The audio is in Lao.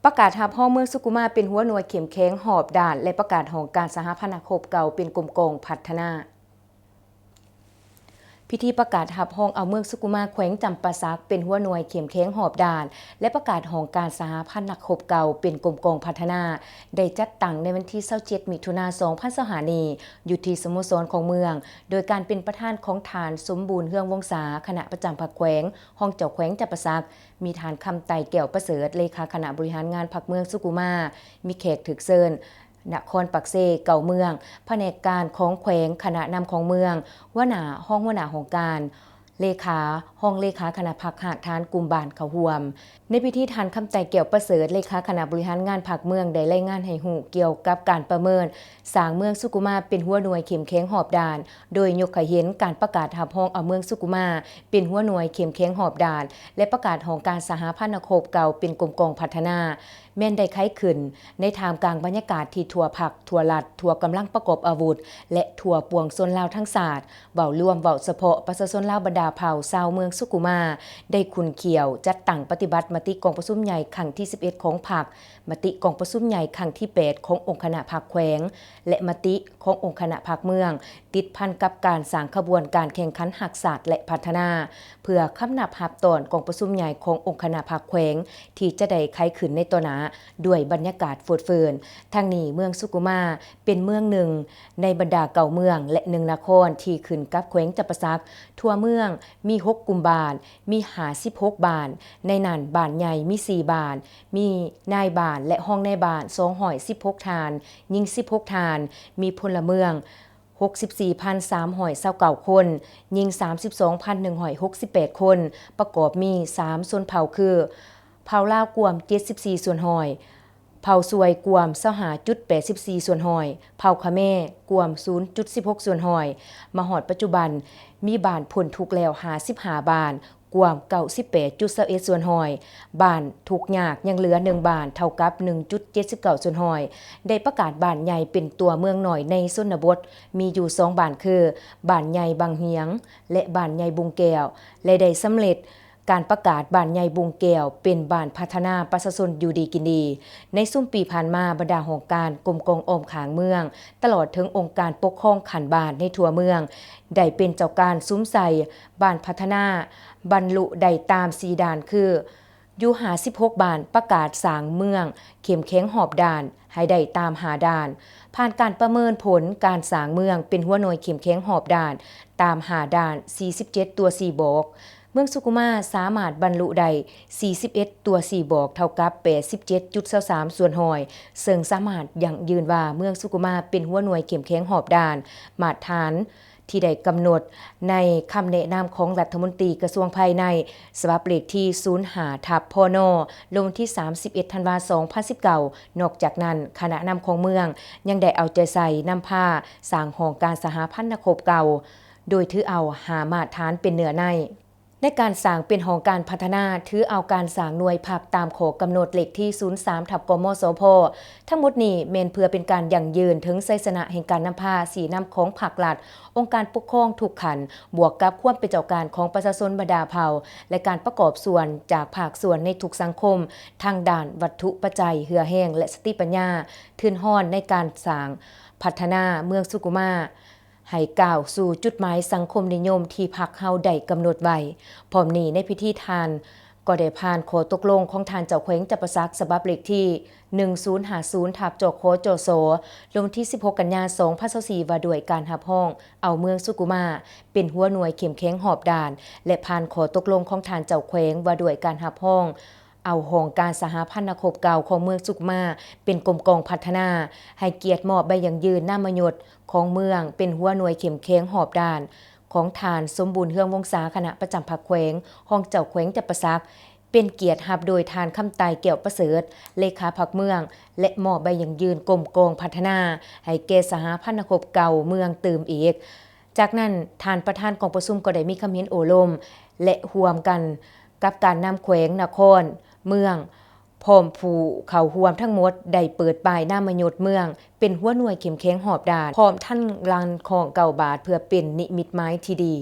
ປະກາດຮັບຮອງເມືອງສຸກຸມາເປັນຫົວໜ່ວຍເຂັ້ມແຂງຮອບດ້ານ ແລະ ປະກາດຫ້ອງການສະຫະພັນນະຄົບເກົ່າເປັນກົມກອງພັດທະນາ. ພິທີປະກາດຮັບຮອງເອົາເມືອງສຸກຸມາ ແຂວງຈຳປາສັກ ເປັນຫົວໜ່ວຍເຂັ້ມແຂງຮອບດ້ານ ແລະ ປະກາດຫ້ອງການສະຫະພັນນະຄົບເກົ່າເປັນກົມກອງພັດທະນາ ໄດ້ຈັດຕັ້ງໃນວັນທີຊາວເຈັດ ມິຖຸນາ ສອງພັນຊາວຫ້າ ນີ້ ຢູ່ທີ່ສະໂມສອນຂອງເມືອງ ໂດຍການເປັນປະທານຂອງທ່ານ ສົມບູນ ເຮືອງວົງສາ ຄະນະປະຈຳພັກແຂວງ, ຮອງເຈົ້າແຂວງຈຳປາສັກ, ມີທ່ານ ຄຳໄຕ ແກ້ວປະເສີດ ເລຂາຄະນະບໍລິຫານງານພັກເມືອງສຸກຸມາ, ມີແຂກຖືກເຊີນ ນະຄອນປາກເຊ ເກົ້າເມືອງ, ພະແນກການຂອງແຂວງ, ຄະນະນຳຂອງເມືອງ, ຫົວໜ້າ, ຮອງຫົວໜ້າຫ້ອງການ, ເລຂາ, ຮອງເລຂາຄະນະພັກຮາກຖານກຸ່ມບ້ານເຂົ້າຮ່ວມ. ໃນພິທີ ທ່ານ ຄຳໄຕ ແກ້ວປະເສີດ ເລຂາຄະນະບໍລິຫານງານພັກເມືອງ ໄດ້ລາຍງານໃຫ້ຮູ້ກ່ຽວກັບການປະເມີນສ້າງເມືອງສຸກຸມາເປັນຫົວໜ່ວຍເຂັ້ມແຂງຮອບດ້ານ, ໂດຍຍົກໃຫ້ເຫັນການປະກາດຮັບຮອງເອົາເມືອງສຸກຸມາເປັນຫົວໜ່ວຍເຂັ້ມແຂງຮອບດ້ານ ແລະ ປະກາດຫ້ອງການສະຫະພັນນະຄົບເກົ່າເປັນກົມກອງພັດທະນາ ແມ່ນໄດ້ໄຂຂຶ້ນໃນທ່າມກາງບັນຍາກາດທີ່ທົ່ວພັກ, ທົ່ວລັດ, ທົ່ວກຳລັງປະກອບອາວຸດ ແລະ ທົ່ວປວງຊົນລາວທັງຊາດ, ເວົ້າລວມ, ເວົ້າສະເພາະປະຊາຊົນລາວບັນດາເຜົ່າຊາວເມືອງສຸກຸມາ ໄດ້ຂຸ້ນຂ້ຽວຈັດຕັ້ງປະຕິບັດມະຕິກອງປະຊຸມໃຫຍ່ຄັ້ງທີສິບເອັດຂອງພັກ, ມະຕິກອງປະຊຸມໃຫຍ່ຄັ້ງທີແປດຂອງອົງຄະນະພັກແຂວງ ແລະ ມະຕິຂອງອົງຄະນະພັກເມືອງ ຕິດພັນກັບການສ້າງຂະບວນການແຂ່ງຂັນຮັກຊາດ ແລະ ພັດທະນາ ເພື່ອຄຳນັບຮັບຕ້ອນກອງປະຊຸມໃຫຍ່ຂອງອົງຄະນະພັກແຂວງ ທີ່ຈະໄດ້ໄຂຂຶ້ນໃນຕໍ່ໜ້າດ້ວຍບັນຍາກາດຟົດເຟີນ. ທັງນີ້ ເມືອງສຸກຸມາເປັນເມືອງໜຶ່ງໃນບັນດາເກົ້າເມືອງ ແລະ ໜຶ່ງນະຄອນທີ່ຂຶ້ນກັບແຂວງຈຳປາສັກ. ທົ່ວເມືອງມີຫົກກຸ່ມບ້ານ, ມີຫ້າສິບຫົກບ້ານ, ໃນນັ້ນບ້ານໃຫຍ່ມີສີ່ບ້ານ, ມີນາຍບ້ານ ແລະ ຮອງນາຍບ້ານສອງຮ້ອຍສິບຫົກທ່ານ, ຍິງສິບຫົກທ່ານ, ມີພົນລະເມືອງຫົກສິບສີ່ພັນສາມຮ້ອຍຊາວເກົ້າຄົນ, ຍິງສາມສິບສອງພັນໜຶ່ງຮ້ອຍຫົກສິບແປດຄົນ, ປະກອບມີສາມຊົນເຜົ່າຄື ເຜົ່າລາວກວມເຈັດສິບສີ່ສ່ວນຮ້ອຍ, ເຜົ່າຊວຍກວມຊາວຫ້າຈຸດແປດສິບສີ່ສ່ວນຮ້ອຍ, ເຜົ່າຂະແມກວມສູນຈຸດສິບຫົກສ່ວນຮ້ອຍ. ມາຮອດປັດຈຸບັນ ມີບ້ານພົ້ນທຸກແລ້ວຫ້າສິບຫ້າບ້ານ, ກວມເກົ້າສິບແປດຈຸດຊາວເອັດສ່ວນຮ້ອຍ, ບ້ານທຸກຍາກຍັງເຫຼືອໜຶ່ງບ້ານ, ເທົ່າກັບໜຶ່ງຈຸດເຈັດສິບເກົ້າສ່ວນຮ້ອຍ. ໄດ້ປະກາດບ້ານໃຫຍ່ເປັນຕົວເມືອງນ້ອຍໃນຊົນນະບົດ ມີຢູ່ສອງບ້ານຄື ບ້ານໃຫຍ່ບັງຫຽງ ແລະ ບ້ານໃຫຍ່ບຸງແກ້ວ ແລະ ໄດ້ສຳເລັດ ການປະກາດບ້ານໃຫຍ່ບຸງແກ້ວເປັນບ້ານພັດທະນາປະຊາຊົນຢູ່ດີກິນດີ. ໃນຊຸມປີຜ່ານມາ, ບັນດາຫ້ອງການກົມກອງອ້ອມຂ້າງເມືອງ ຕະຫຼອດເຖິງອົງການປົກຄອງຂັ້ນບ້ານໃນທົ່ວເມືອງ ໄດ້ເປັນເຈົ້າການສຸມໃສ່ບ້ານພັດທະນາ ບັນລຸໄດ້ຕາມສີ່ດ້ານຄື ຢູ່ຫ້າສິບຫົກບ້ານປະກາດສ້າງເມືອງເຂັ້ມແຂງຮອບດ້ານໃຫ້ໄດ້ຕາມຫ້າດ້ານ. ຜ່ານການປະເມີນຜົນການສ້າງເມືອງເປັນຫົວໜ່ວຍເຂັ້ມແຂງຮອບດ້ານຕາມຫ້າດ້ານສີ່ສິບເຈັດຕົວຊີ້ບອກ, ເມືອງສຸກຸມາສາມາດບັນລຸໄດ້ສີ່ສິບເອັດຕົວຊີ້ບອກ ເທົ່າກັບແປດສິບເຈັດຈຸດຊາວສາມສ່ວນຮ້ອຍ, ເຊິ່ງສາມາດຢັ້ງຢືນວ່າເມືອງສຸກຸມາເປັນຫົວໜ່ວຍເຂັ້ມແຂງຮອບດ້ານມາດຖານ ທີ່ໄດ້ກຳນົດໃນຄຳແນະນຳຂອງລັດຖະມົນຕີກະຊວງພາຍໃນ ສະບັບເລກທີສູນຫ້າທັບ ພນ ລົງວັນທີສາມສິບເອັດທັນວາ ສອງພັນສິບເກົ້າ. ນອກຈາກນັ້ນ, ຄະນະນຳຂອງເມືອງຍັງໄດ້ເອົາໃຈໃສ່ນຳພາສ້າງຫ້ອງການສະຫະພັນນະຄົບເກົ່າ, ໂດຍຖືເອົາຫ້າມາດຖານເປັນເນື້ອໃນ. ໃນການສ້າງເປັນຫ້ອງການພັດທະນາ, ຖືເອົາການສ້າງໜ່ວຍພັກຕາມຂໍ້ກຳນົດເລກທີສູນສາມທັບ ກມສພ. ທັງໝົດນີ້ແມ່ນເພື່ອເປັນການຢັ້ງຢືນເຖິງໄຊຊະນະແຫ່ງການນຳພາຊີ້ນຳຂອງພັກລັດ, ອົງການປົກຄອງທຸກຂັ້ນ, ບວກກັບຄວາມເປັນເຈົ້າການຂອງປະຊາຊົນບັນດາເຜົ່າ ແລະ ການປະກອບສ່ວນຈາກພາກສ່ວນໃນທຸກສັງຄົມ, ທັງດ້ານວັດຖຸປັດໄຈ, ເຫື່ອແຮງ ແລະ ສະຕິປັນຍາ, ທຶນຮອນໃນການສ້າງພັດທະນາເມືອງສຸກຸມາ ໃຫ້ກ້າວສູ່ຈຸດໝາຍສັງຄົມນິຍົມທີ່ພັກເຮົາໄດ້ກຳນົດໄວ້. ພ້ອມນີ້ໃນພິທີທ່ານກໍໄດ້ຜ່ານຂໍ້ຕົກລົງຂອງທ່ານເຈົ້າແຂວງຈຳປາສັກ ສະບັບເລກທີໜຶ່ງສູນຫ້າສູນທັບ ຈຂ ຈສ ລົງວັນທີສິບຫົກ ກັນຍາ ສອງພັນຊາວສີ່ ວ່າດ້ວຍການຮັບຮອງເອົາເມືອງສຸກຸມາເປັນຫົວໜ່ວຍເຂັ້ມແຂງຮອບດ້ານ ແລະ ຜ່ານຂໍ້ຕົກລົງຂອງທ່ານເຈົ້າແຂວງວ່າດ້ວຍການຮັບຮອງ ເອົາຫ້ອງການສະຫະພັນນະຄົບເກົ່າຂອງເມືອງສຸກມາເປັນກົມກອງພັດທະນາ, ໃຫ້ກຽດມອບໃບຢັ້ງຢືນນາມມະຍົດຂອງເມືອງເປັນຫົວໜ່ວຍເຂັ້ມແຂງຮອບດ້ານ ຂອງທ່ານ ສົມບູນ ເຮືອງວົງສາ ຄະນະປະຈຳພັກແຂວງ, ຮອງເຈົ້າແຂວງຈຳປາສັກ, ເປັນກຽດຮັບໂດຍທ່ານ ຄຳໄຕ ແກ້ວປະເສີດ ເລຂາພັກເມືອງ ແລະ ມອບໃບຢັ້ງຢືນກົມກອງພັດທະນາໃຫ້ແກ່ສະຫະພັນນະຄົບເກົ່າເມືອງຕື່ມອີກ. ຈາກນັ້ນ, ທ່ານປະທານກອງປະຊຸມກໍໄດ້ມີຄຳເຫັນໂອ້ລົມ ແລະ ຮ່ວມກັນກັບການນຳແຂວງ, ນະຄອນ, ເມືອງ ພ້ອມຜູ້ເຂົ້າຮ່ວມທັງໝົດໄດ້ເປີດປ້າຍນາມມະຍົດເມືອງເປັນຫົວໜ່ວຍເຂັ້ມແຂງຮອບດ້ານ, ພ້ອມທັນລັ່ນຄ້ອງເກົ້າບາດ ເພື່ອເປັນນິມິດໝາຍທີ່ດີ.